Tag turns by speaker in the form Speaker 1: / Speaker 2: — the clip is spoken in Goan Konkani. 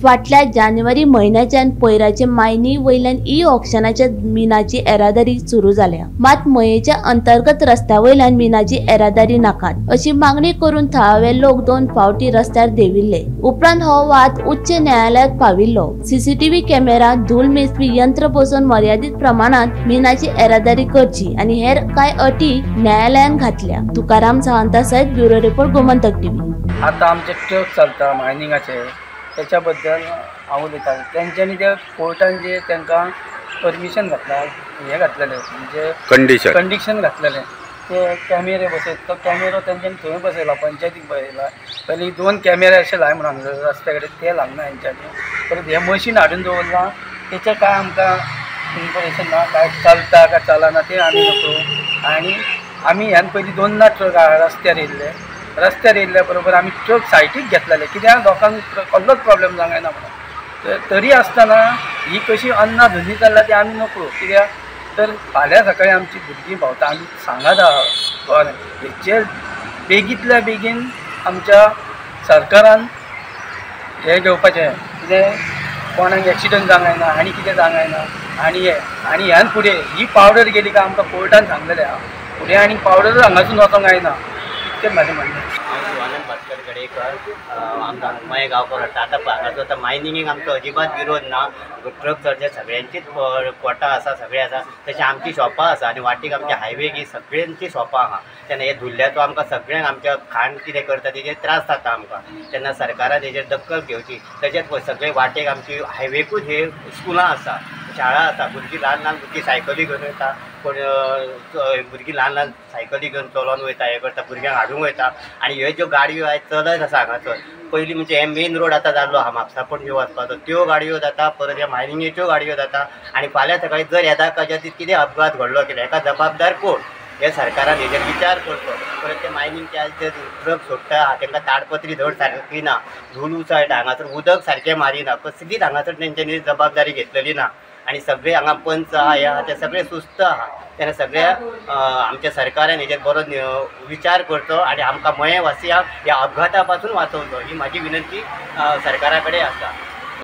Speaker 1: फाटल्या जानेवारी म्हयन्याच्यान पयराचे मायनी वयल्यान ई ऑक्शनाच्या मिनाची येरादारी सुरू जाल्या. मात मयेच्या अंतर्गत रस्त्या वयल्यान मिनाची येरादारी नाकात अशी मागणी करून थळावे लोक 2 फावटी रस्त्यार देंविल्ले. उपरांत हो वाद उच्च न्यायालयात पाविल्लो. सीसीटीव्ही कॅमेरा, धूल मेजपी यंत्र बसोवन मर्यादीत प्रमाणात मिनाची येरादारी करची आनी हेर कांय अटी न्यायालयान घातल्या. तुकाराम सावंता सयत ब्युरो रिपोर्ट, गोमंतक टीव्ही.
Speaker 2: आता आमचे ट्रक चलता मायनिंगाचे, त्याच्या बद्दल हांव उलयता. तेंच्यांनी ते कोर्टान जे तांकां परमिशन घातला, हें घातलेलें म्हणजे कंडिशन घातलेलें, ते कॅमेरे बसयत, तो कॅमेरो तेंच्यांनी थंय बसयला, पंचायतीक बसयला. पयलीं 2 कॅमेरे अशे लाय म्हणून हांगा रस्त्या कडेन, ते लागना हेंच्यांनी. परत हें मशीन हाडून दवरलां, तेचें कांय आमकां इन्फॉर्मेशन ना, काय चलता काय चलना तें आमी नको. आनी आमी ह्यान पयलीं 2 ट्रक रस्त्यार येयल्ले, रस्त्यार येयल्ल्या बरोबर आमी ट्रक सायटीक घेतलेले, कित्याक लोकांक कसलोच प्रॉब्लेम जावंक जायना म्हणून. तरी आसतना ही कशी अन्ना धुनी चल्ला ती आमी नकळो, कित्याक तर फाल्यां सकाळी आमची भुरगीं भोंवता. आमी सांगत आहा हेचेर बेगींतल्या बेगीन आमच्या सरकारान हें घेवपाचें, कितें कोणाक एक्सिडंट जावंक जायना आनी कितें जावंक जायना. आनी हें आनी ह्यान फुडें ही पावडर गेली काय आमकां कोर्टान सांगलेलें आहा, फुडें आनी पावडर हांगासून वचोंक जायना, इतकें म्हाजें म्हणणें.
Speaker 3: हांव शिवानंद भास्कर गडेकर, आमकां मये गांवकर. आतां हांगासर आतां मायनिंगेक आमचो अजिबात विरोध ना. ट्रक चडचे सगळ्यांचीच कोटा आसा, सगळें आसा, तशें आमची शॉपां आसा आनी वाटेक आमच्या हायवेक ही सगळ्यांची शॉपां आहा. तेन्ना हे धुल्ल्याचो आमकां सगळ्यांक आमच्या खाण कितें करता तेजेर त्रास जाता आमकां. तेन्ना सरकारान हेजेर दखल घेवची. तशेंच सगळे वाटेक आमची हायवेकूच हे स्कुलां आसा, शाळा आसा, भुरगीं ल्हान ल्हान भुरगीं सायकली घेवन वयता, कोण भुरगीं ल्हान ल्हान सायकली घेवन चलोन वयता, हें करता, भुरग्यांक हाडूंक वयता. आनी ह्यो ज्यो गाडयो आयज चलत आसा हांगासर, पयलीं म्हणजे हे मेन रोड आतां जाल्लो आहा म्हापसा पणजे वचपाचो, त्यो गाडयो जाता, परत ह्या मायनिंगेच्यो गाडयो जाता. आनी फाल्यां सकाळीं जर येता कदाचीत कितें अपघात घडलो कितें, हेका जबाबदार कोण हे सरकारान हेजेर विचार करचो. परत ते मायनिंगचे आयज जे ट्रक सोडटा तांकां ताडपत्री धड सारकी ना, धूल उसळटा, हांगासर उदक सारकें मारिना, कसलीच हांगासर तेंच्यांनी जबाबदारी घेतलेली ना. आनी सगळे हांगा पंच आहा, हे आहा, ते सगळे सुस्त आहा. तेन्ना सगळ्या आमच्या सरकारान हेजेर बरो विचार करचो आनी आमकां मयेवासियांक ह्या अपघाता पासून वाचोवचो, ही म्हाजी विनंती सरकारा कडेन आसा.